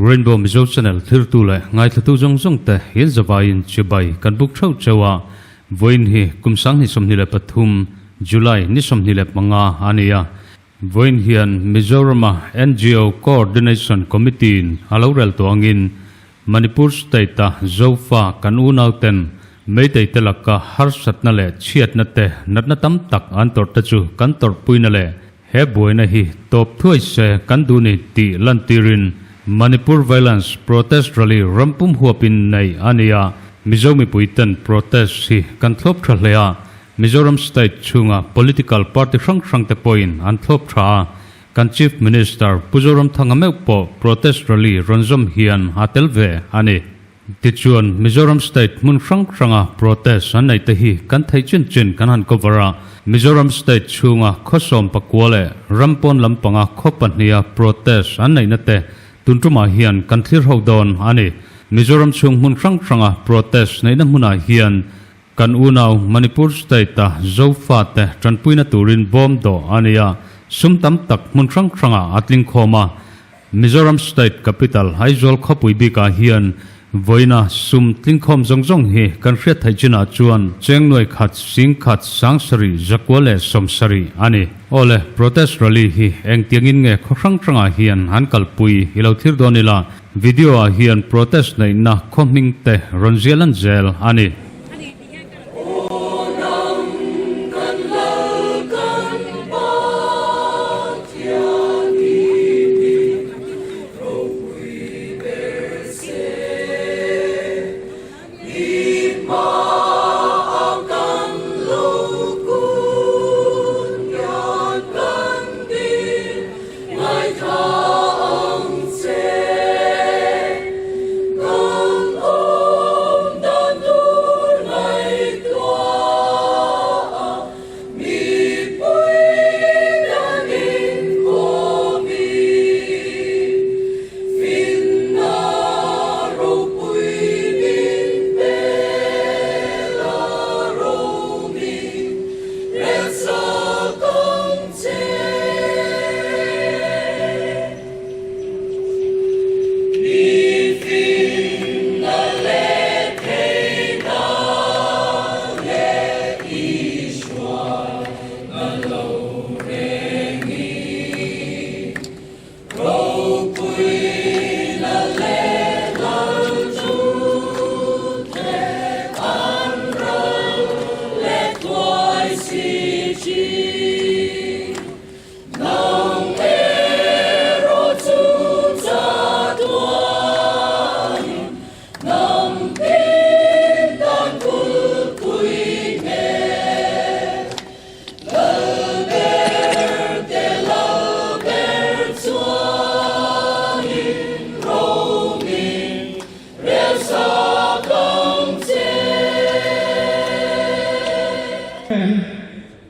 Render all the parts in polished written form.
Rainbow Mizo Channel thirtu leh ngaithlatu zawng zawng te in zavaiin chibai kan buk theuh cheu a, vawiin hi kum 2023 July ni 25 a ni a. Vawiin hian Mizorama ngo Coordination Committee in a lo rel tawh angin Manipur State-a Zofa kan unauten Meitei te laka harsatna leh chhiatna te natna tam tak an tawrh te chu kan tawrhpuina leh he buaina hi tawp thuai se kan duh ni tih lantirin Manipur Violence Protest Rally rampum huapin nei a ni a, Mizo mipuiten protest hi kan thlawp tha hle a, Mizoram State chhunga political party hrang hrang te pawhin an thlawp tha a, kan Chief Minister Pu Zoramthanga meuh pawh protest rally rawn zawm hian a tel ve a ni. Tichuan, Mizoram State hmun hrang hranga protest an neih te hi kan theih chin chin kan han cover a, Mizoram State chhunga khawsawm pakua leh ram pawn lampanga khaw pahniha protest an neihna te tun tumah hian kan thlir ho dawn a ni. Mizoram chhung hmun hrang hranga protest neihna hmunah hian Kan unau Manipur State-a Zofate tanpuina turin bawm dawh a ni a, sum tam tak hmun hrang hrangah a tling khawm a. Mizoram State Capital Aizawl khawpui bikah hian vawiina sum tling khawm zawng zawng hi kan hriat theih chinah chuan cheng nuai khat, sing khat, sang sarih, zakua leh sawm sarih a ni. Awle, protest rally hi engtiangin nge khaw hrang hrangah hian an kalpui i lo thlir dawn ila, video-ah hian protest neihna khaw hming te rawn zial an zel a ni.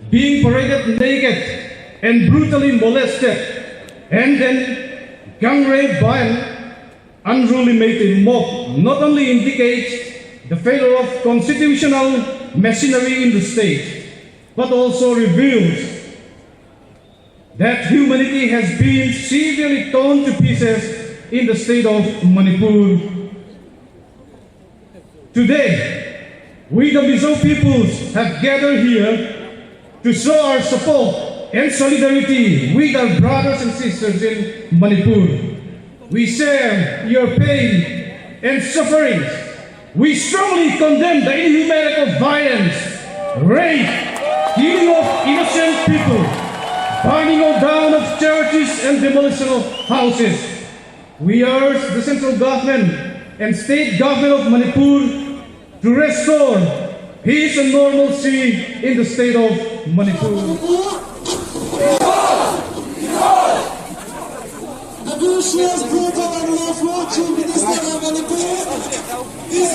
Being paraded naked and brutally molested and then gang raped by an unruly Meitei mob not only indicates the failure of constitutional machinery in the state, but also reveals that humanity has been severely torn to pieces in the state of Manipur. Today, we the Mizo peoples have gathered here to show our support and solidarity with our brothers and sisters in Manipur. We share your pain and sufferings. We strongly condemn the inhuman act of violence, rape, killing of innocent people, burning of down of churches and demolition of houses. We urge the central government and state government of Manipur to restore peace and normalcy in the state of Manipur. The vicious, brutal and lawful Chief Minister of Manipur is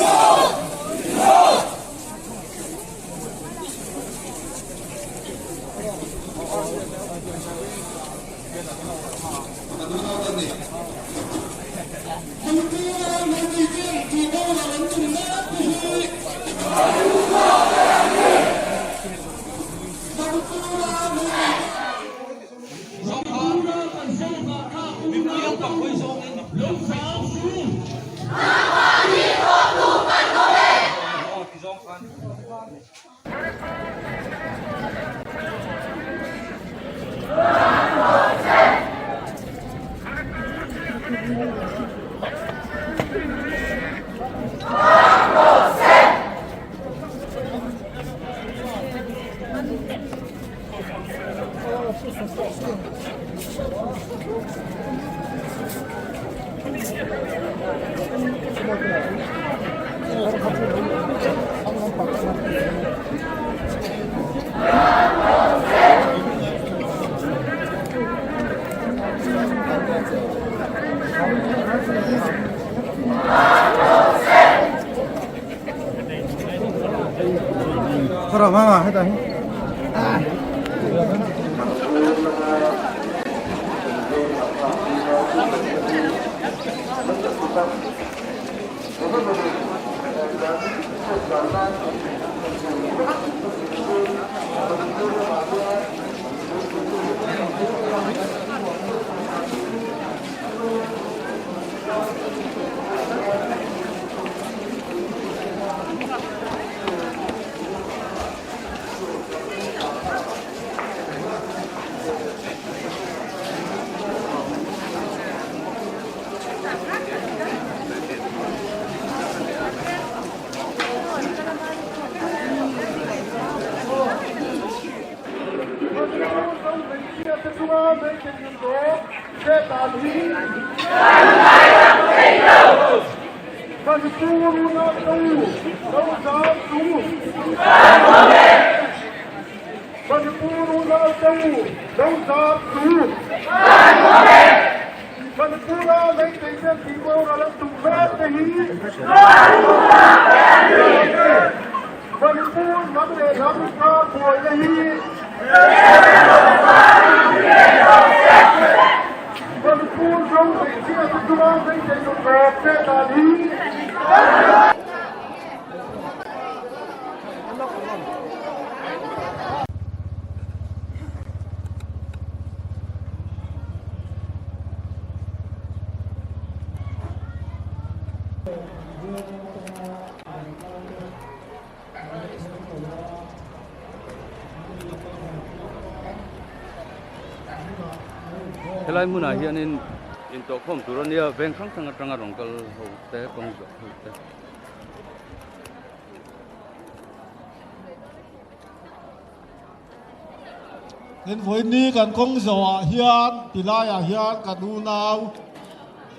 Helai hmunah hianin intawhkhawm tur a nia veng hrang hrang atanga rawn kal ho te kawng zawh ho te. Tin vawiin kan kawng zawhah hian tilaiah hian kan unau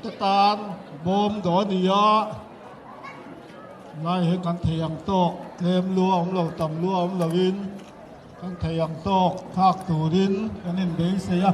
te tan bawm dawn a ni a, lai hi kan thei ang tawk tlem lua awm lo tam lua awm loin kan thei ang tawk thlak turin kan inbeisei a.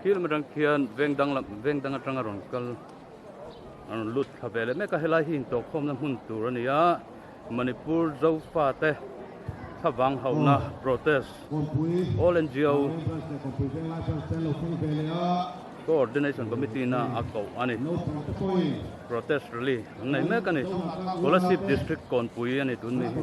Thil atang khian veng dang lam veng dang atanga rawn kal a rawn lut thla ve leh mek a helai hi intawhkhawmna hmun tur a ni a Manipur Zofa te thlavang hauhna protest all NGO. Coordination Committee na a koh a ni. Protest rally an nei mek a ni. Kolasib District Kawnpui a ni tun mi hi.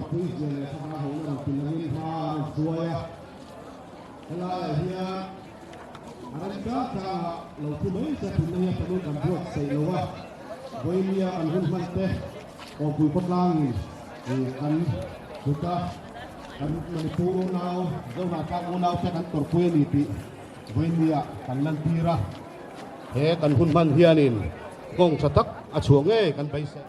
Vawinia kan lantir a, he kan hun hman hianin nghawng tha tak a chhuah ngei kan beisei.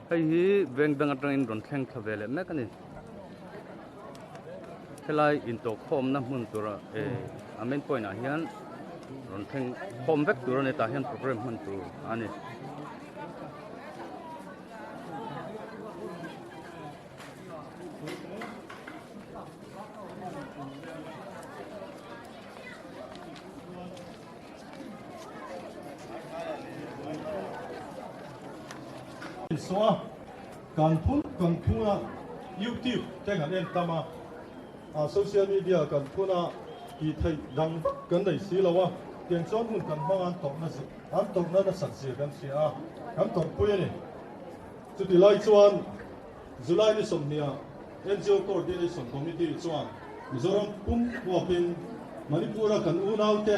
Hei hi veng dang atangin rawn thleng thla ve leh mek a ni. Helai intawhkhawmna hmun tura eh a main point ah hian rawn thleng khawm vek tur a ni tah hian program hman tur a ni. Saw kan phun kan phun a YouTube te kan en tam a a social media kan phun a tih theih dang vak kan nei si lo a tiang chuan hun kan hmang an tawrhna An tawrhna nasat zia kan hria a, kan tawrhpui a ni. Chuti lai chuan July ni 20 ah NGO Coordination Committee chuan Mizoram pum huapin Manipur-a kan unaute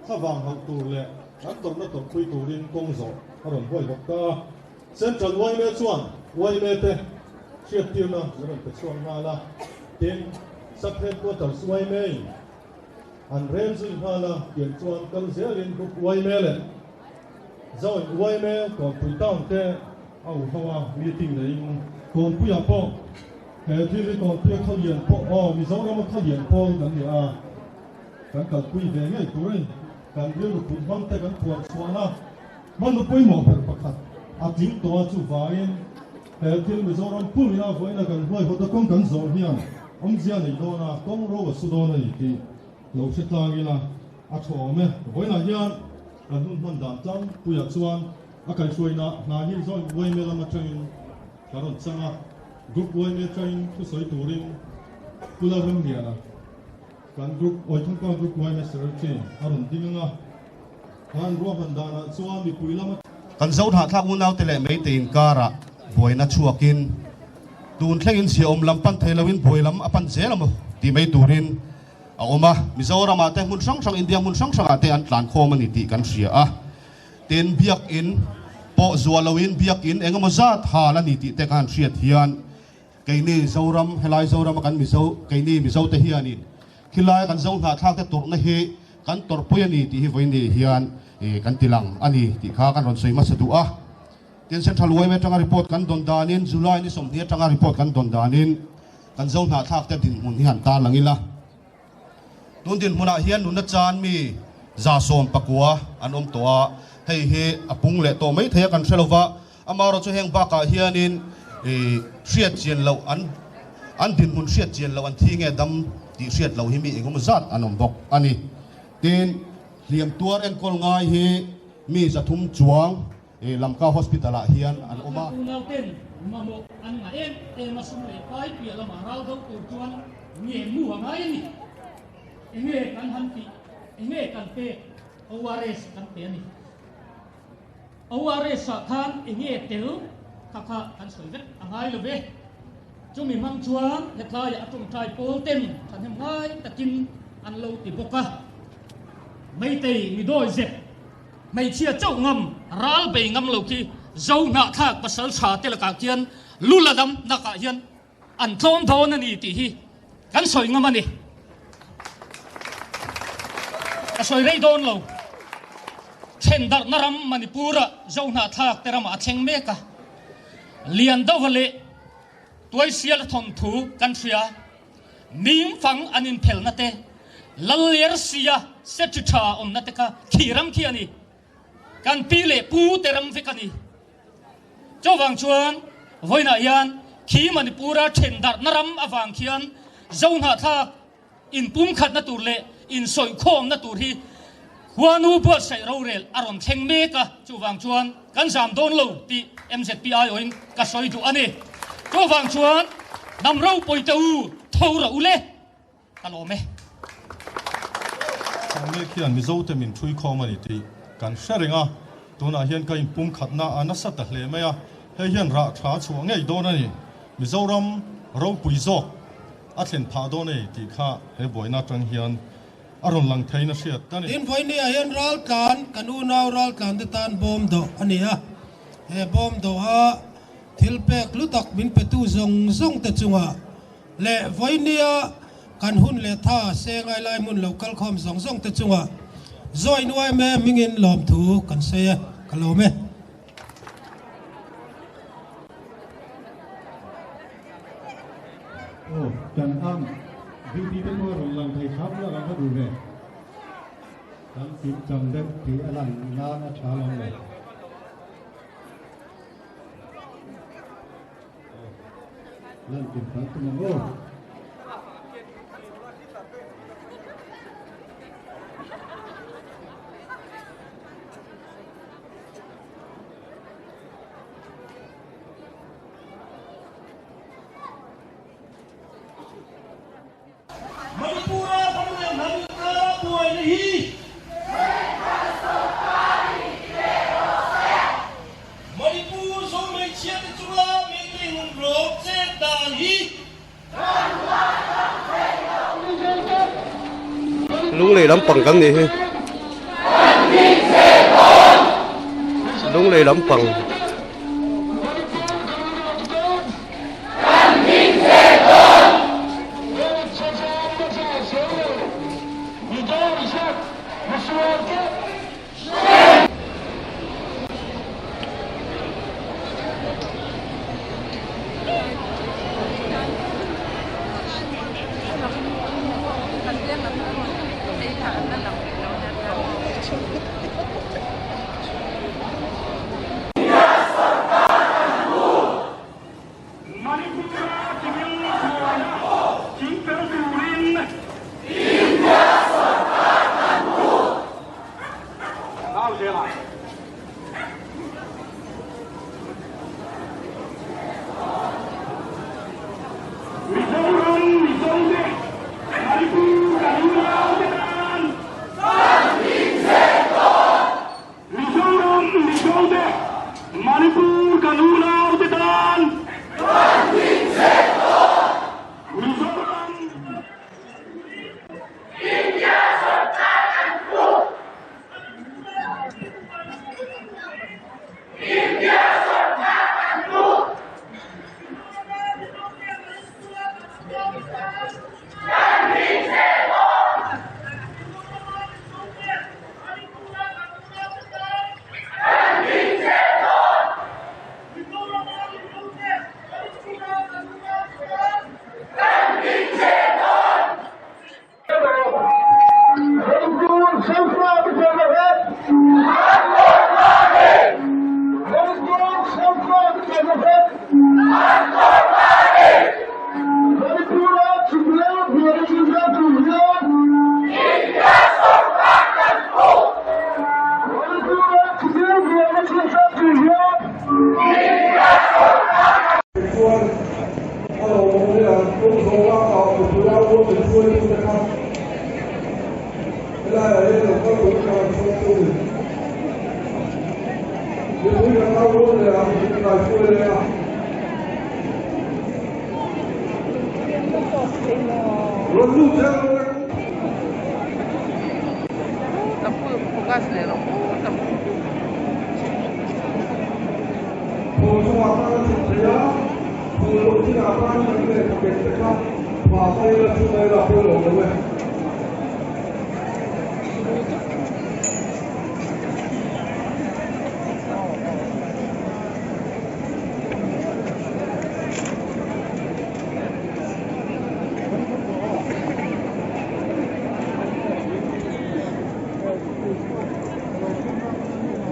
thlavang hauh tur leh an tawrhna tawrhpui turin kawng zawh a rawn huai bawk ta a. Central yma chuan yma te hriattirna an rawn pe chhuak nghal a, tin, Sub-Headquarters yma-in An rel zui nghal a, tiang chuan kal zelin Group yma leh Joint yma Kawnpui Town te a u ho a, meeting neiin Kawnpuiah pawh he thil hi Kawnpuia khaw lian pawh aw Mizorama khaw lian pawl kan ni a, kan kalpui ve ngei tur a ni. Kan rilru put hmang te kan puan chhuahna hmanraw pawimawh ber pakhat a tling tawh a, chuvangin He thil Mizoram pumina vawiina kan huaihawta kawng kan zawh hian awmzia nei dawn a, kawng ro a su dawn a ni tih lo hre tlang ila a tha awm e. Vawiinah hian kan hun hman dan tlangpuiah chuan a kaihhruaina hna hi Joint yma lam atangin ka rawn chang a, Group yma atangin thusawi turin Pu Lalramliana kan Group Awithangpa Group yma Secretary a rawn ding ang a, Khan ruahman danah chuan mipui lama. Kan zo thlahthlak unaute leh meite inkarah buaina chhuakin tun thlengin chhiahawm lam pan thei loin buai lam a pan zel a maw tih mai turin a awm a. Mizoramah te hmun hrang hrang India hmun hrang hrangah te an tlankhawm a ni tih kan hria a. Tin, biakin pawh zuah loin biakin eng emaw zat hal a ni tih te ka han hriat hian keini Zoram helai Zorama kan Mizo keini Mizote hianin khilai kan Zo hnahthlakte tawrhna hi Kan tawrhpui a ni tih hi vawiin hian kan ti lang a ni tih kha kan rawn sawi hmasa duh a. Tin, Central yma atanga report kan dawn danin, July ni 20 atanga report kan dawn danin kan zo hnahthlak te dinhmun hi han tar lang ila. Tun dinhmunah hian nunna chan mi 119 an awm tawh a, hei hi a pung leh tawh mai thei a kan hre lo va. Amaherawh chu heng bakah hianin hriat chian loh an an dinhmun hriat chian loh an thi nge dam tih hriat loh hi mi engemaw zat an awm bawk a ni. Tin, hliam tuar enkawl ngai hi mi 300 chuang Lamka Hospital ah hian an awm a. Kan unauten mamawh an ngah em em a sum leh pai piah lamah ral do tur chuan nge mu a ngai a ni. Enge kan han tih, enge kan pek, ORS kan pe a ni. ORS ah khan enge tel kha kha kan sawi vek a ngai lo ve. Chumi hmang chuan hetlaiah a tawngtai pawl ten thahnem ngai takin an lo ti bawk a. Meitei midawi zep hmeichhia chauh ngam ral bei ngam lo khi zo hnahthlak pasal tha te lakah khian lu la dam nakah hian an tlawm dawn a ni tih hi kan sawi ngam a ni. Ka sawi rei dawn lo. Thendarhna ram Manipur-a Zohnahthlak te ramah a thleng mek a. Liandova leh Tuaisiala thawnthu kan hria. Ming fang an inphelna te, Lallersia Setri tha awmna te kha khi ram khi a ni. Kan pi leh pu te ram vek a ni. Chuvang chuan vawiinah hian khi Manipur-a then darhna ram avang khian Zohnahthlak inpumkhatna tur leh insawikhawmna tur hi Huanu buatsaih rorel a rawn thleng mek a, chuvang chuan kan zam dawn lo tih MZP aiawhin ka sawi duh a ni. Chuvang chuan. Hnam ropui te u, tho rawh u le, ka lawm e. Changmek hian Mizote min ṭhui khawm a ni tih kan hre reng a, tunah hian ka inpumkhatna a nasa ta hle mai a, hei hian rah ṭha chhuah ngei dawn a ni. Mizoram ropui zawk a thlen phah dawn a ni tih kha he buaina aṭang hian a rawn lang theiin a hriat a ni. Tin, vawinia hian raltlan, kan unau raltlante tan bawm dawh a ni a, he bawm dawha thil pek lu tak min petu zawng zawng te chungah leh vawinia kan hun leh tha sengai lai hmun lo kalkhawm zawng zawng te chungah Join yma hmingin lawmthu kan sawi e, ka lawm e. Aw, kan ang duty te pawh a rawn lang thei hram la kan va duh ve. Kan kim chang deuh tih a lan nan a tha lo le. Aw, lan kim kan tum ang aw. Manipur-a Pamleh hnam kara buaina hi Manipur zo hmeichhiate chunga meitei hun rawk chet dan hi Lunglei lampang kan nih hi Lunglei lampang.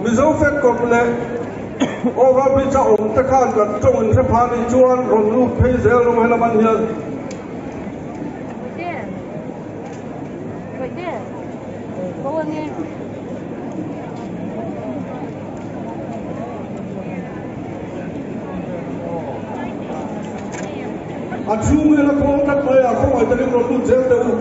Mizo fek kawp leh over bridge a awm te khan kan tawng in hre pha nih chuan rawn lut phei zel rawng helam an hian. A chhung vel a khawng tlat mai a, khawngaih takin rawn lut zel teh u.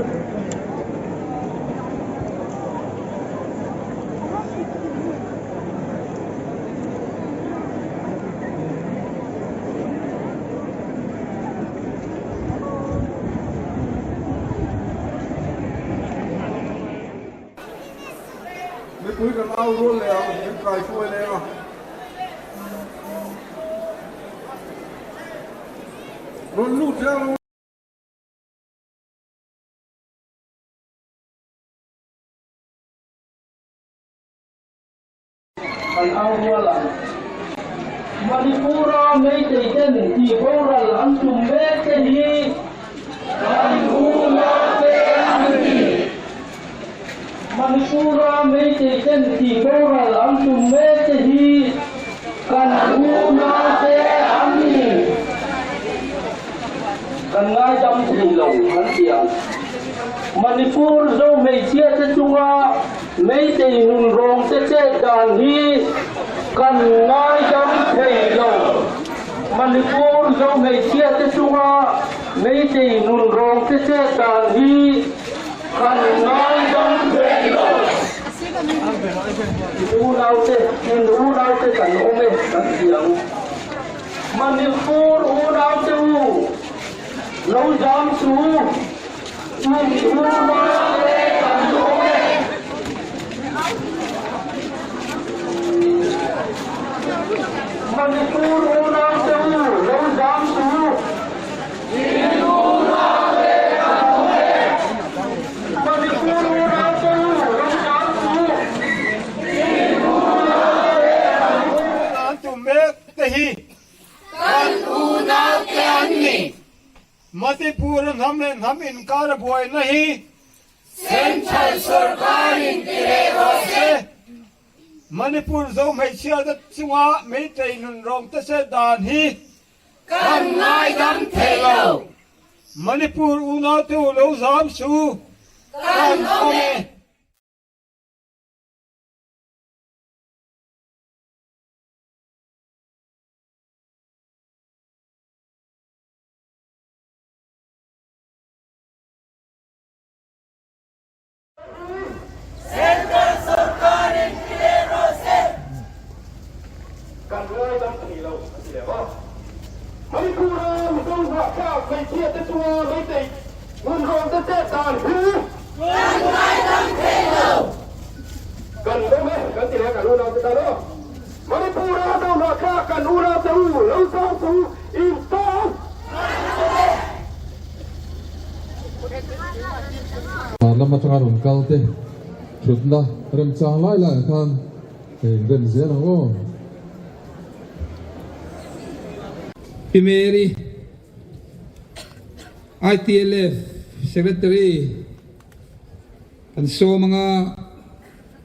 Mipui kan au rual leh ang, min kai hruai leng a. Rawn lut zel ang u. Kan au rual ang. Manipur-a Meitei ten tihboral an tum mek te hi kan unau-te an ni. Manipur-a Meitei ten tihboral an tum mek te hi kan unau-te an ni. Kan ngaidam thei lo an ti ang. Manipur Zo hmeichhia te chunga Meitei nun rawng te chet dan hi kan ngaidam thei lo. Manipur Zo hmeichhia te chunga Meitei nun rawng te chet dan hi kan ngaidam thei lo. In unaute, in unaute kan awm e kan ti ang. Manipur unaute u, lo zam chu. Manipur unau te u lo zam su. Manipur unau te u lo zam su. An tum mek te hi. Kan unau te an ni. Manipur a hnam leh hnam inkar a buaina hi Central sorkarin ti reh rawh se. Manipur zo hmeichhia te chunga Meitei nunrawng te se dan hi Kan ngaidam thei lo. Manipur unaute u lo zam su. Kan awm e. Central sorkarin ti leh rawh se. Kan ngaidam thei lo a ti leh maw? Manipur-a Mizo hnahtlak hmeichhia te chunga Meitei nunrawn te chet dan hi Kan ngaidam thei lo. Kan awm e kan ti leh kan unau te tan aw. Manipur-a Mizo hnahtlak kan unau te u lo zang chu in tan. Van lam atanga rawn kal te thutna remchang lai laiah khan ka inrem zel ang aw. Pi Mary, ITLF Secretary an sawm anga.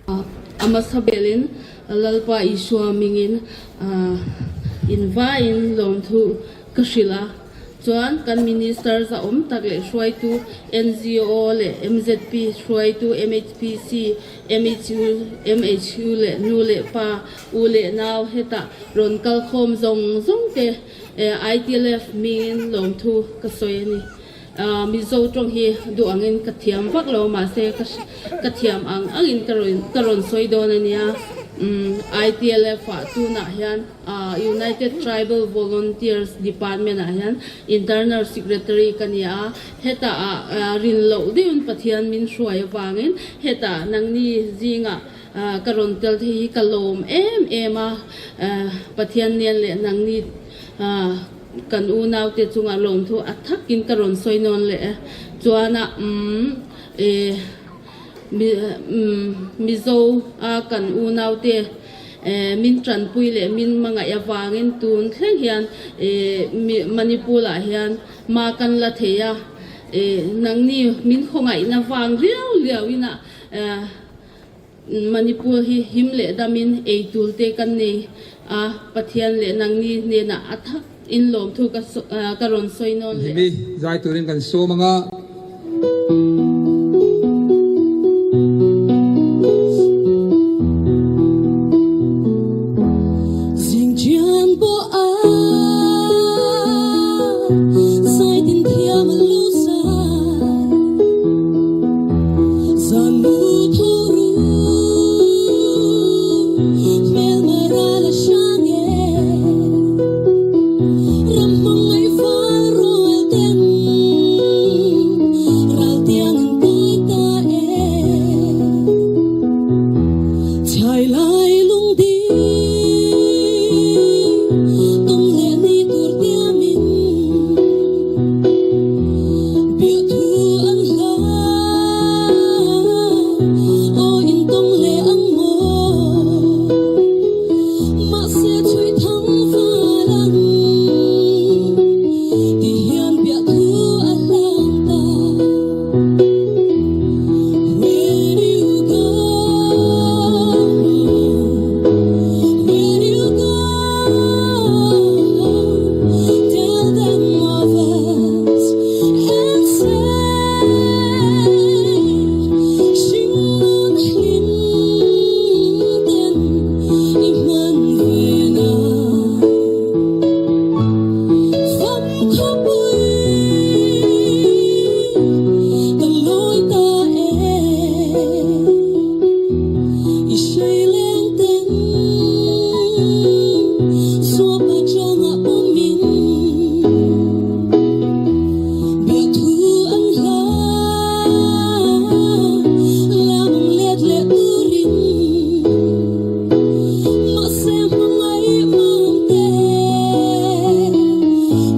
A hmasa belin Lalpa Isua mingin invaiin lawmthu ka hrilh a, chuan kan Minister zahawm tak leh hruaitu NGO leh MZP hruaitu MHPC, MHU, MHU leh nu leh pa, u leh nau hetah rawn kalkhawm zawng zawng te ITLF mingin lawmthu ka sawi a ni. Mizo tawng hi duh angin ka thiam vak lo mahse ka thiam ang angin ka rawn ka rawn sawi dawn a nia. ITLF ah tunah hian United Tribal Volunteers Department ah hian Internal Secretary ka ni a, hetah ah rin loh deuhin Pathian min hruai avangin hetah nangni zingah ka rawn tel thei hi ka lawm em em a, Pathian nen leh nangni Kan unaute chungah lawmthu a thakin ka rawn sawi nawn leh e. Chuan a umm e mi umm Mizo a kan unaute e min tanpui leh min hmangaih avangin tun thleng hian e mi Manipur ah hian ma kan la thei a e nangni min khawngaihna vang riau riau in a e Manipur hi him leh damin ei tul te kan nei a, Pathian leh nangni hnenah a thak in lawmthu ka rawn sawi nawn leh. Himi zai turin kan sawm anga. Zing chian pawh a zai tin Biahthu an hla Aw intawng leh ang maw Mahse chhui thang val ang Ti hian biahthu a hlang ta When you go When you go Tell them of us and say Hringnun hlim ten i hman ve na Fam khawpui ka lawi ta e I hrai leng ten Suap atanga awmin Biahthu an hla Lamang let leh turin Mahse hmangaih mam te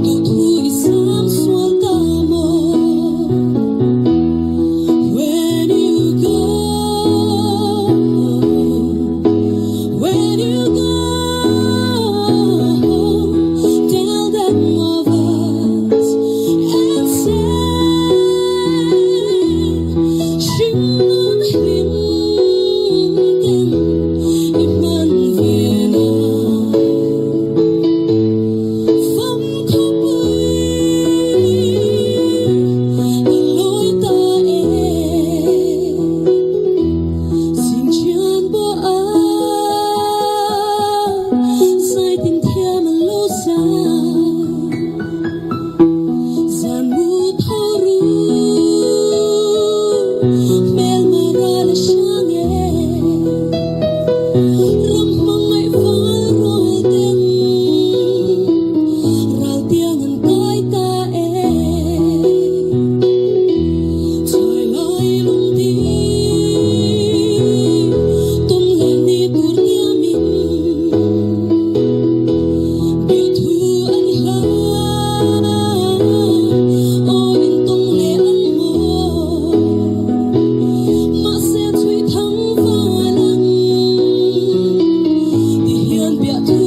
Duhthu i sam sual ta maw When you go When you go Tell them of us and say Hringnun hlim ten i hman ve na Fam khawpui ka lawi ta e Sin thian pawh a zai tin thiam an lo sa Zan mu tho ru hmel mara la hrang e Ram hmangaih val rual ten ral tiang an kai ta e Chhai lai lung ti tum leh ni tur tiamin Biahthu an hla aw intawng leh an maw Mahse chhui thang val ang ti hian biahthu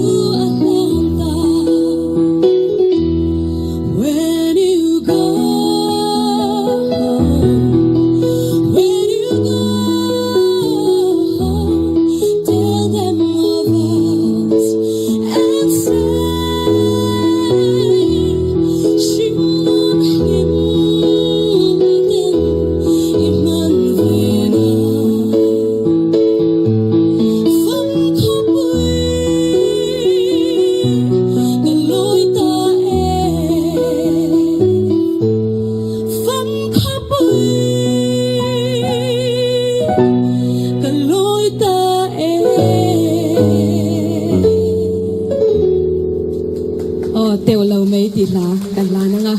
a hlan ta When you go When you go Tell them of us and say Hringnun hlim ten i hman ve na Fam khawpui ka lawi ta e Fam khawpui ka lawi ta e Aw teuh lo mai tih hla kan hlan ang a.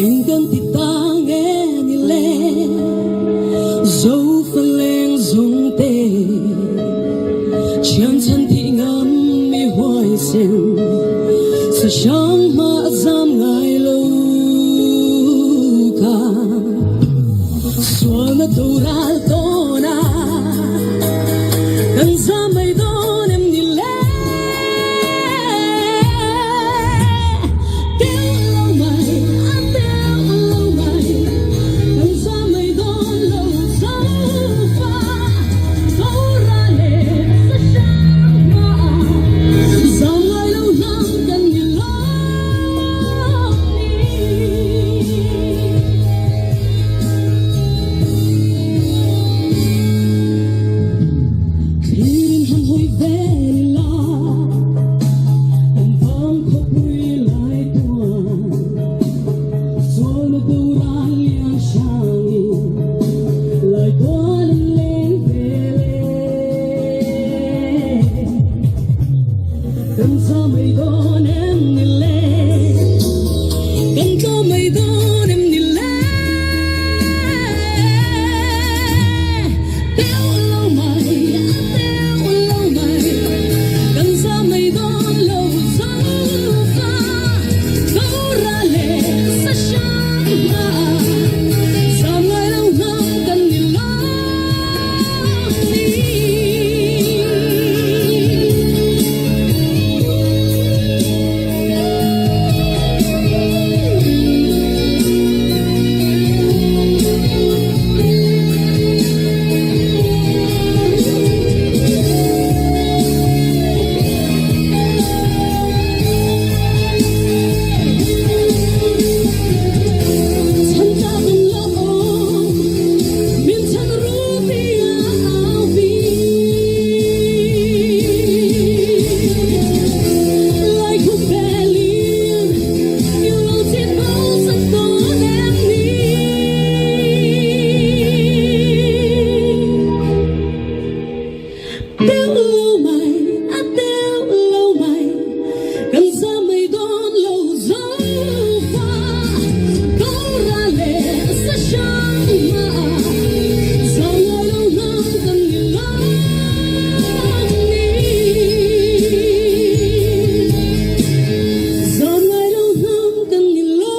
Eng kan ti ta nge ni le Zofa leng zawng te Thian chhan thih ngam mi huaisen Sa hrang hma a zam ngai lo kha Sualna toral tawn a kan zam mai dawn em ni le Teuh lo mai a teuh lo mai kan zam mai dawn lo zo fa toral leh sa hrang hma zam ngai lo hnam kan ni lo. za mai dawn em ni le? Kan tlawm mai dawn em ni le? Teuh lo mai, a teuh lo mai, kan za mai dawn lo zo fa. Dora leh sa hrang hma, zam ngai lo hnam kan ni lo. Min chhan ru ti a au vi. Lai khum belin yêu lo chit bao san dawn em ni. Teuh lo mai, a teuh lo mai, kan za mai dawn lo zo fa. Dora leh sa hrang hma, zau ngai lo hnam kan ni lo ni. Zau ngai lo hnam kan ni lo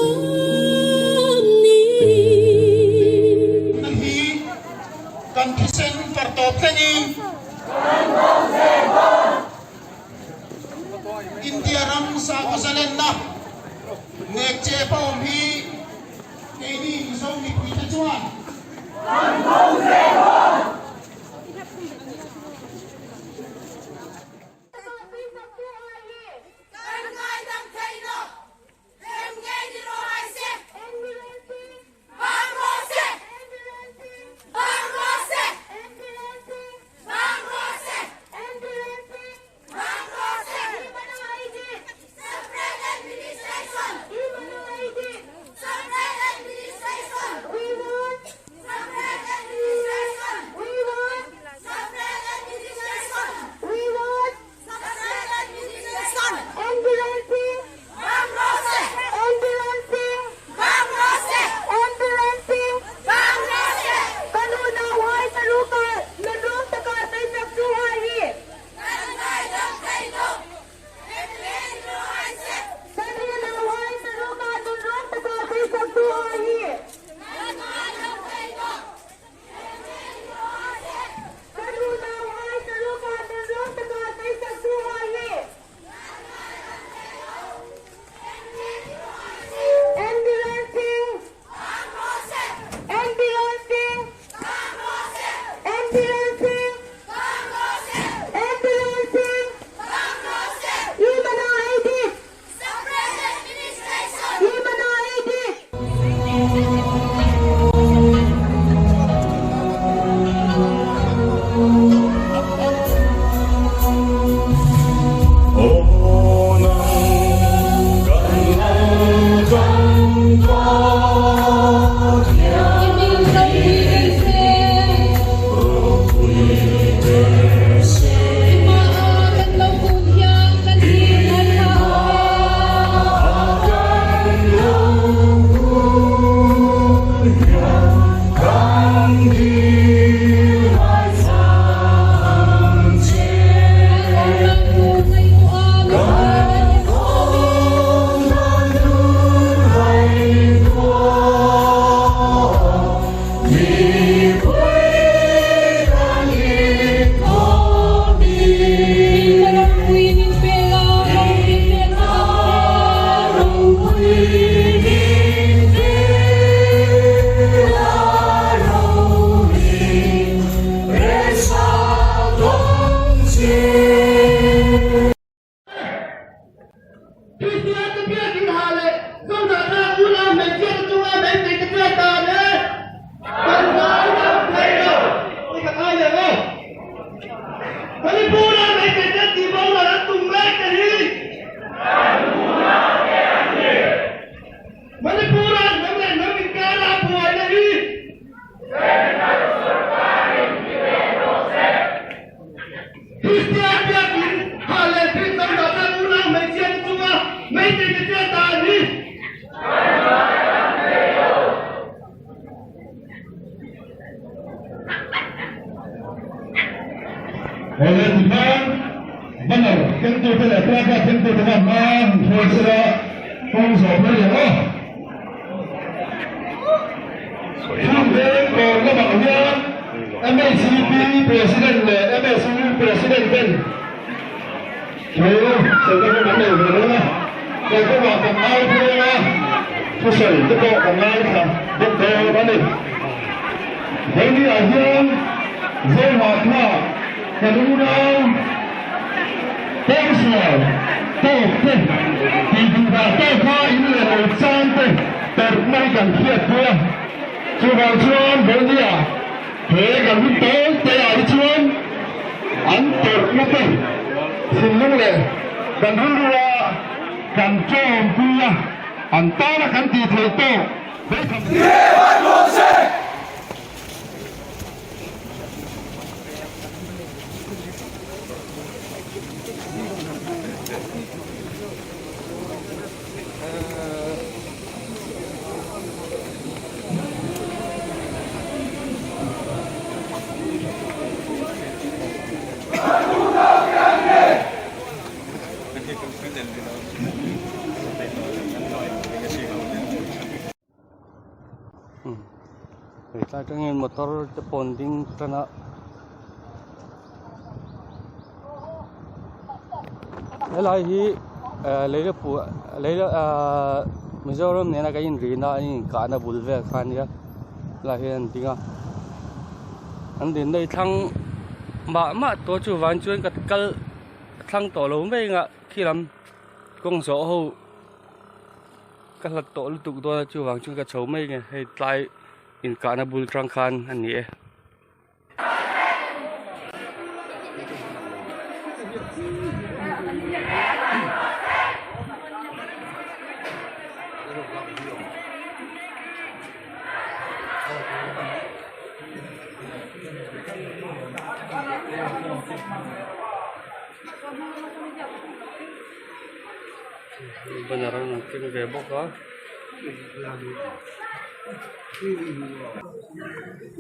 ni. Hi kan thisen fartawp thlengin India ram sakhaw zalenna nek che pa awm hi keini Mizo mipuite chuan Meitei te chet dan hi Awle tikhan banner kengtute leh placard kengtute khan hma an hruai sela kawng zawh phei leh aw. Thung veng kawr lamah hian MHCP President leh MSU President ten Thu sawi te pawh kan nei ve dawn a, kei kawngah kan ngai pheng a, thusawi te pawh kan ngaithla bawk dawn a ni. Vawinia hian Zohahkha kan unau pawngsual tawk te tih duhdah tawka in leh lo chang te tawrh mai kan hriat pui a, chuvang chuan Vawinia he kan hun tawl te ah hi chuan An tawrhna te thinlung leh kan rilrua kan ṭawmpui a, an tana kan tih theih tawk beitham. Hetlai atangin motor te pawh an ding tan a helai hi eh leilapui leila ahh Mizoram nena kan inrihna an inkahna bul vel kha ania helai hian an ding a an dinna hi thlang mah mah tawh chuvang chuan ka kal thlang tawh lo mai ang a khi lam kawng zawh ho. Ka hlat tawh lutuk dawn a chuvang chuan ka chho mai nge hei tlai inkahna bul tang khan a ni e. Banner an keng ve bawk a.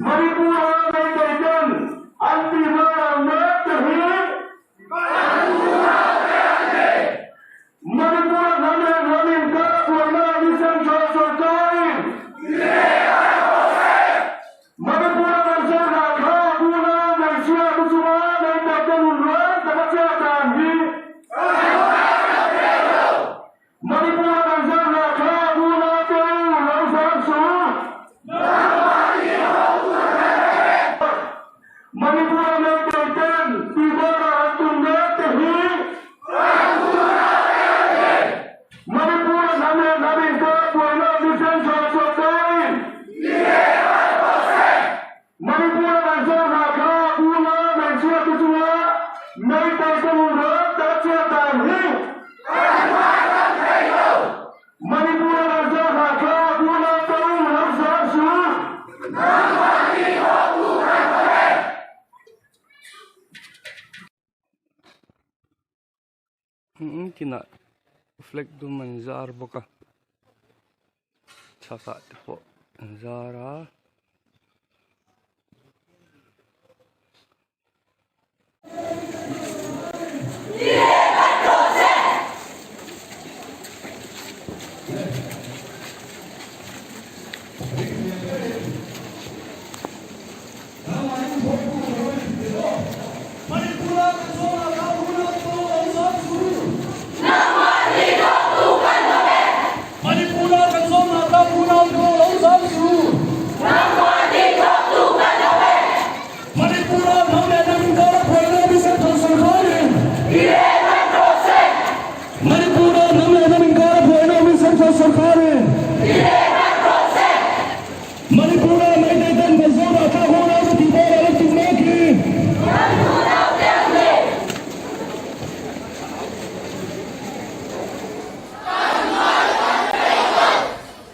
Manipur-a Meitei-ten an tihhmai ang mek te hi Manipur-a hnam leh hnam inkar buaina hi Central sorkarin Manipur-a kan sorkar kha tuna hmeichhia te chunga Meitei-te nun reng taka chhiat dan hi Manipur kan sorkar kha tuna te u lo zam suh. Manipur-a Meitei-ten tihbawrah an tum mek te hi Manipur-a hnam leh hnam inkar buaina ni Central sorkarin Manipur-a kan sorkar kha tuna hmeichhia te chunga Meitei te nun reng tak chhiat dan hi Manipur-a kan sorkar kha tuna te u lo zam suh. Tinah flag dum an zar bawk a chhakah te pawh an zar a.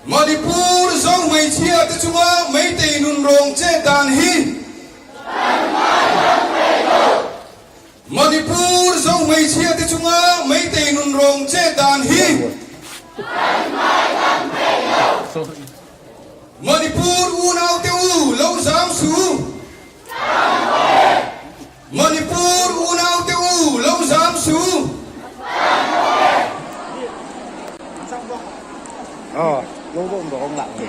Manipur zo hmeichhia te chunga Meitei nunrawng chet dan hi Manipur zo hmeichhia te chunga Meitei nunrawng chet dan hi. Manipur unaute u lo zam su. Manipur unaute u lo zam su. Ờ, vô vô bộ ông lặng gì.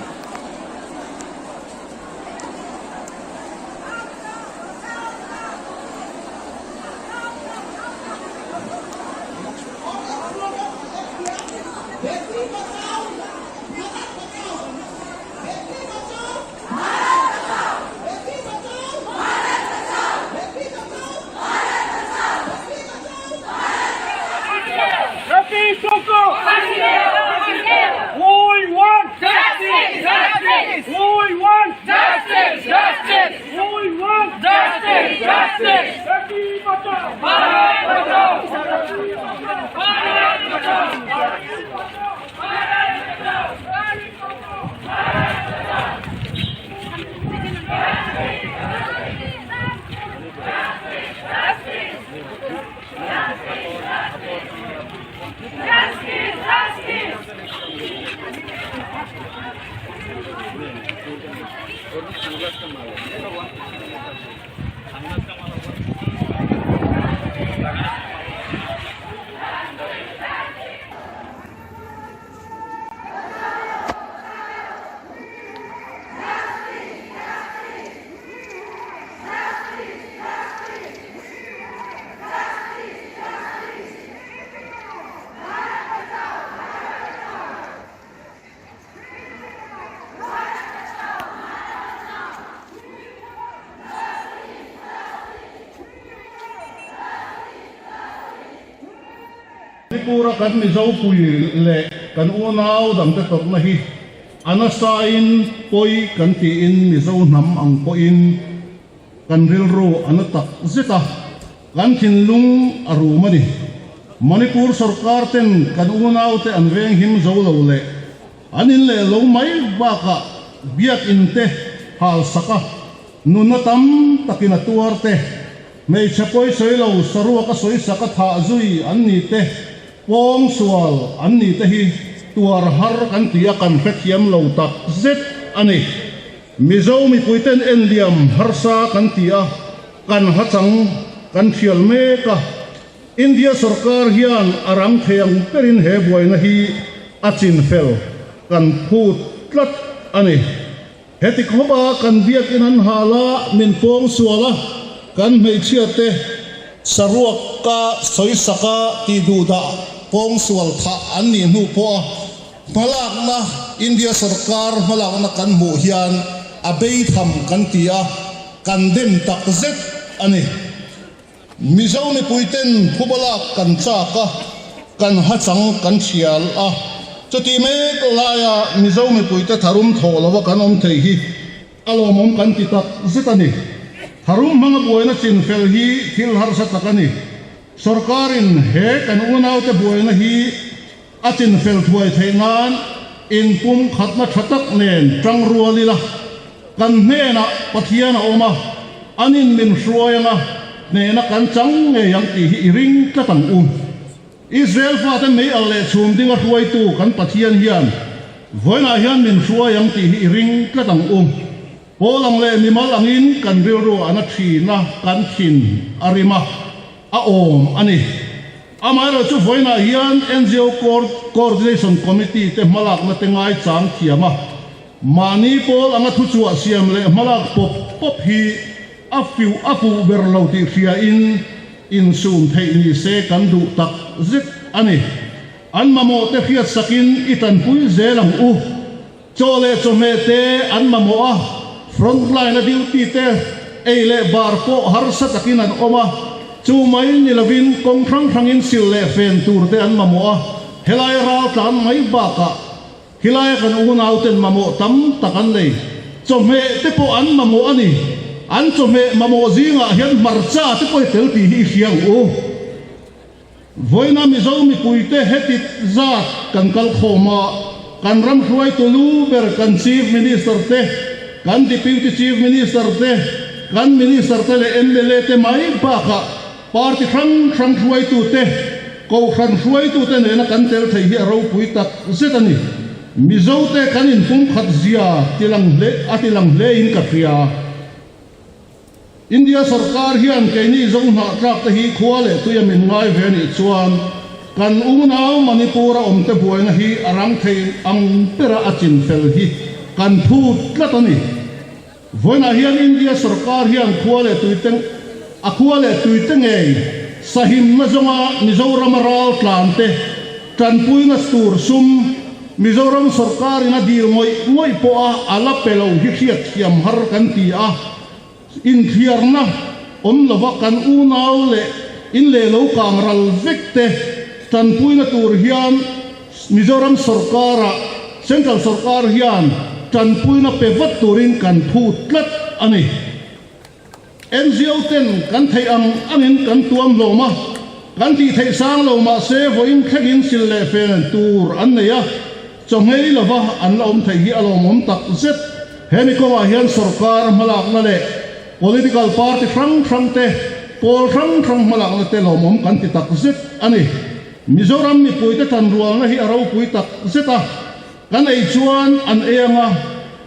We want justice! Justice! We want justice! Justice! We want justice! Justice! Beti Bachao! Bharat Bachao! Bharat Bachao! Bharat Bachao! Justice! Justice! Manipur-a kan Mizo pui leh kan unau dangte tawrhna hi a nasain pawi kan tiin Mizo hnam ang pawhin kan rilru a na tak zet a. Kan thinlung a rum a ni. Manipur sorkar ten kan unaute an veng him zo lo leh an in leh lo mai bakah biakinn te hal sak a, nunna tam takin a tuar te, hmeichhe pawi sawi lo saruak a sawi sak a thah zui an ni te, pawng sual an ni te hi tuar har kan ti a kan hrethiam lo tak zet a ni. Mizo mipuiten enliam harsa kan ti a. Kan hachang kan thial mek a, India sorkar hian a rang thei ang berin he buaina hi a chin fel kan phut tlat a ni. Heti khawpa kan biakinn an hal a, min pawng sual a, kan hmeichhia te saruak ka sawisak a tih duh dah pawng sual thah an nih hnu pawh a hmalakna India sorkar hmalakna kan hmuh hian a beitham kan ti a, Kan dem tak zet a ni. Mizo mipuiten phubalak kan chak a, kan hachang kan thial a. Chutih mek laia Mizo mipuite tharum thawh lova kan awm thei hi a lawmawm kan ti tak zet a ni. Tharum hmanga buaina chinfel hi thil harsa tak a ni. Sorkarin he kan unaute buaina hi A chinfel thuai theih nan inpum khatna tha tak nen tang rual ila, kan hnenah Pathian a awm a, an in min hruai anga hnehna kan chang ngei ang tih hi i ring tlat ang u. Israel fate mei al leh chhum dinga hruaitu kan Pathian hian vawiinah hian min hruai ang tih hi i ring tlat ang u. Pawl ang leh mimal angin kan rilru a na thin a, kan thin a rim a, a awm a ni. Amaherawh chu vawiinah hian NGO Coordination Committee te hmalakna te ngaichang thiam a, mahni pawl anga thuchhuah siam leh hmalak pawp pawp hi a fiuh a fuh ber lo tih hriain insum theih ni se kan duh tak zet a ni. An mamawh te hriatsakin i tanpui zel ang u. Chaw leh chawhmeh te an mamawh a, front line a duty te ei leh bar pawh harsa takin an awm a, chu mai ni lovin kawng hrang hrangin sil leh fen tur te an mamawh a, helai ral tlan mai bakah khilaia kan unauten mamawh tam tak an nei. Chawhmeh te pawh an mamawh a ni. An chawhmeh mamawh zingah hian hmarcha te pawh i tel tih hi i hria ang u. Vawiina Mizo mipuite heti zat kan kal khawm a, kan ram hruaitu lu ber kan Chief Minister te, kan Deputy Chief Minister te, kan Minister te leh mla te mai bakah party hrang hrang hruaitu te, Kohhran hruaitu te nena kan tel thei hi a ropui tak zet a ni. Mizote kan inpumkhat zia tilang hle a tilang hlein ka hria. India sorkar hian keini Zo hnahtlak te hi khua leh tuia min ngai ve anih chuan kan unau Manipur a awmte buaina hi a rang thei ang bera a chin fel hi kan phut tlat a ni. Vawiinah hian India sorkar hian khua leh tuite a khua leh tuite ngei sahimna zawnga Mizorama ral tlante tanpuina tur sum Mizoram sorkarin a dil ngawih ngawih pawha a la pe lo hi hriatthiam har kan ti a, inthliarna awm lova kan unau leh in leh lo kang ral vek te tanpuina tur hian Mizoram sorkara Central sorkar hian tanpuina pe vat turin kan phut tlat a ni. NGO ten kan theih ang angin kan tuam hlawm a, kan tih theih sang lo mah se vawiin thlengin sil leh fel tur an nei a, chawhngei lova an la awm theih hi a lawmawm tak zet. Hemi kawngah hian sorkar hmalakna leh political party hrang hrang te, pawl hrang hrang hmalakna te lawmawm kan ti tak zet a ni. Mizoram mipuite tanrualna hi a ropui tak zet a. Kan ei chuan an ei anga,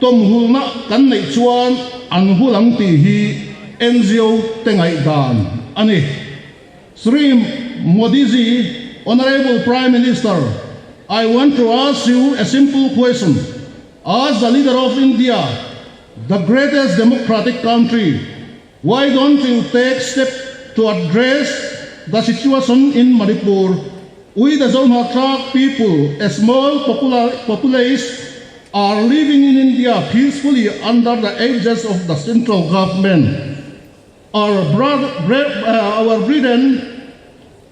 tawmhulna kan neih chuan an hul ang tih hi NGO te ngaihdan a ni. Shri Modiji, Honourable Prime Minister, I want to ask you a simple question. As the leader of India, the greatest democratic country, why don't you take step to address the situation in Manipur? We the Zohnahthlak people, a small populace, are living in India peacefully under the aegis of the central government. Our, brother, our brethren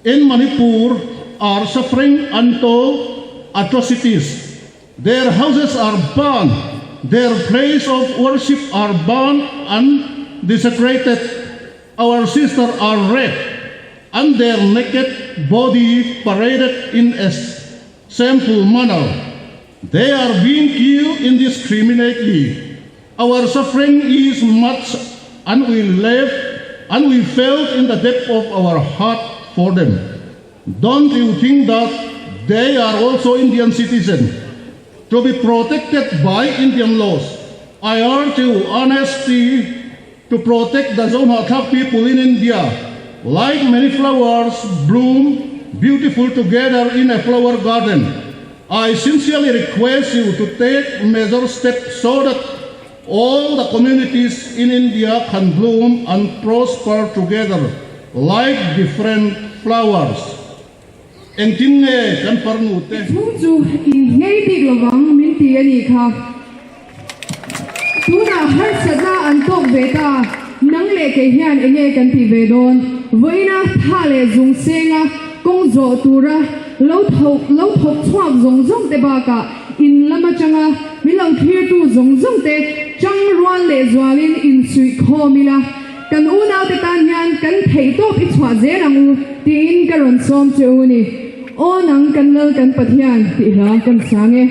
in Manipur are suffering untold atrocities. Their houses are burned, their place of worship are burned and desecrated. Our sisters are raped and their naked body paraded in a shameful manner. They are being killed indiscriminately. Our suffering is much and we live and we felt in the depth of our heart for them. Don't you think that they are also Indian citizens to be protected by Indian laws? I urge you honesty to protect the Zohnahthlak people in India. Like many flowers bloom beautiful together in a flower garden. I sincerely request you to take major steps so that all the communities in India can bloom and prosper together like different flowers. Engtin nge kan farnu te? Chhung chu in nghei bik lovang min ti a nih kha. Tunah harsatna an tawk ve ta, nang leh kei hian enge kan tih ve dawn? Vawiina tha leh zung senga kawng zawh tura lo tho lo thawk chhuak zawng zawng te bakah in lam atanga min lo thlirtu zawng zawng te chang rual leh zualin insuih khawm ila. Kan unaute tan hian kan theih tawp i chhuah zel ang u tiin ka rawn sawm che u ni. Aw nang kan Lal kan Pathian tih hla kan sang e.